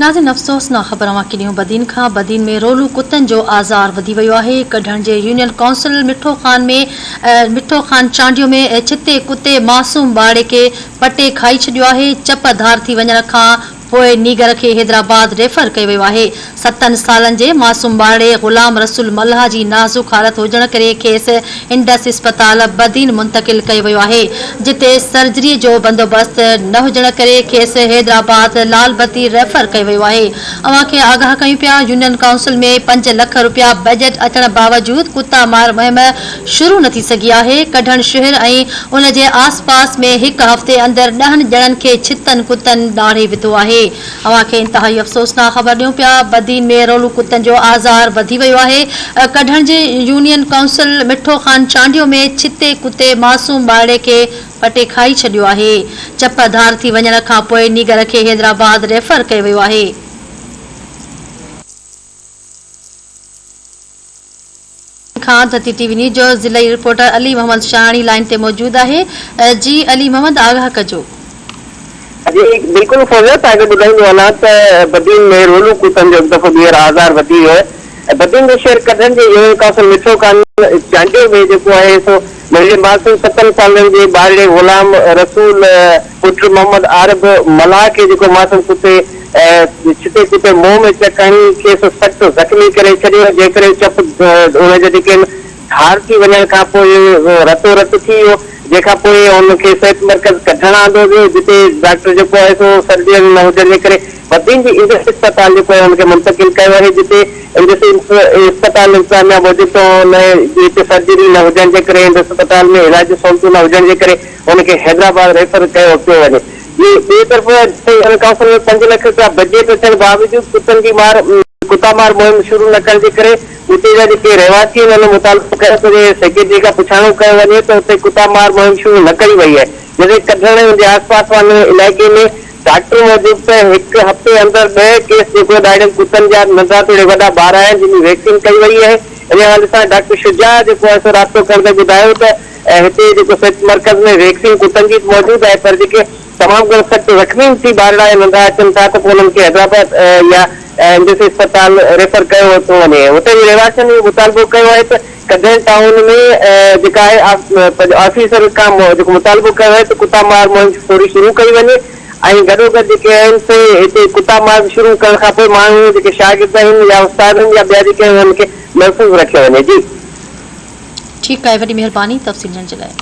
ناظرين افسوسناڪ خبر اوهان کي ڏيون بدين کان بدين ۾ رولو ڪتن جو آزار وڌي ويو آهي ڪڍڻ جي يونين ڪائونسل مٺو خان ۾ مٺو خان چانڊيو ۾ ڇتي ڪتي معصوم ٻارڙي کي پٽي کائي ڇڏيو آهي چپ ڌار ٿي وڃڻ کان پوء نينگر کي حيدرآباد ريفر ڪيو ويو آهي. ستن سالن جي معصوم ٻارڙي غلام رسول ملاح جي نازڪ حالت هجڻ ڪري کيس انڊس اسپتال بدين منتقل ڪيو ويو آهي، جتي سرجري جو بندوبست نه هجڻ ڪري کيس حيدرآباد لال بتي ريفر ڪيو ويو آهي. اوهان کي آگاهه ڪيون پيا يونين ڪائونسل ۾ پنج لک رپيا بجيٽ اچڻ باوجود ڪتا مار مهم شروع نه ٿي سگهي آهي، ڪڍڻ شهر ۽ ان جي آس پاس ۾ هڪ هفتي اندر ڏهن ڄڻن کي ڇتن ڪتن ڏاڙهي وڌو آهي. اوهان کي انتهائي افسوسناڪ خبر ڏيون پيا بدين ۾ رولو ڪتن جو آزار وڌي ويو آهي، ڪڍڻ جي يونين ڪائونسل مٺو خان چانڊيو ۾ ڇتي ڪتي معصوم ٻارڙي کي پٽي کائي ڇڏيو آهي، چپ ڌار ٿي وڃڻ کانپوء نينگر کي حيدرآباد ريفر ڪيو ويو آهي. کان ڌرتي ٽي وي نيوز جو ضلعي رپورٽر علي محمد شاهاڻي لائين تي موجود آهي جي علي محمد آگاهه ڪجو. جي بلڪل فوزيا توهان کي ٻڌائيندو هلان ته بدين ۾ رولو ڪتن جو هڪ دفعو ٻيهر آزار وڌي ويو آهي ۽ بدين جو شهر ڪڍڻ جي يونين ڪائونسل مٺو خان چانڊيو ۾ جيڪو آهي سو منهنجي معصوم ستن سالن جي ٻارڙي غلام رسول پٽ محمد عارب ملاح کي جيڪو معصوم ڪتي ڇتي ڪتي منهن ۾ چڪ هڻي کيس سخت زخمي ڪري ڇڏيو، جنهن ڪري چپ ان جا جيڪي آهن ڌار ٿي وڃڻ کان پوء رتو رت ٿي ويو، جنهن کان پوء ان کي صحت مرڪز ڪڍڻ آندو ويو، جتي ڊاڪٽر جيڪو آهي سو سرجري نه هجڻ جي ڪري بدين جي انڊس اسپتال جيڪو آهي ان کي منتقل ڪيو آهي، جتي انڊس اسپتال انتظاميا موجب ته ان جي هتي سرجري نه هجڻ جي ڪري انڊس اسپتال ۾ علاج جون سهولتون نه هجڻ جي ڪري ان کي حيدرآباد ريفر ڪيو پيو وڃي. جي ٻئي طرف يونين ڪائونسل ۾ پنج لک رپيا بجيٽ اچڻ باوجود ڪتن جي مار ڪتا مار مهم شروع نه ڪرڻ جي ڪري اتي جا جيڪي رهواسي آهن انهن مطالبو ڪيو ته سيڪريٽري کان پڇاڻو ڪيو وڃي ته اتي ڪتا مار مهم شروع نه ڪئي وئي آهي جڏهن ڪڍڻ ۽ ان جي آس پاس وارن علائقي ۾ ڊاڪٽر موجب ته هڪ هفتي اندر ڏهه ڪيس جيڪو ڏاڙهيل ڪتن جا ننڍا توڙي وڏا ٻار آهن جن جي ويڪسين ڪئي وئي آهي ان حوالي سان ڊاڪٽر شجاع جيڪو آهي سو رابطو ڪرڻ تي ٻڌايو ته ۽ هتي جيڪو صحت مرڪز ۾ ويڪسين ڪتن جي به موجود آهي پر جيڪي تمام گهڻو سخت زخمي ٿي ٻارڙا يا ننڍا اچن ٿا ته پوء انهن کي حيدرآباد يا ايم جي سي اسپتال ريفر ڪيو ٿو وڃي. هتي جي رهواسين اهو مطالبو ڪيو آهي ته ڪڍڻ ٽائون ۾ جيڪا آهي آفيسر کان جيڪو مطالبو ڪيو آهي ته ڪتا مار مهم فوري شروع ڪئي وڃي ۽ گڏوگڏ جيڪي آهن سي هتي ڪتا مار شروع ڪرڻ کان پوء ماڻهو جيڪي شاگرد آهن يا استاد آهن يا ٻيا جيڪي آهن انهن کي محفوظ رکيو وڃي جي. ٺيڪ آهي وڏي مهرباني تفصيل ڏيڻ جي لاء.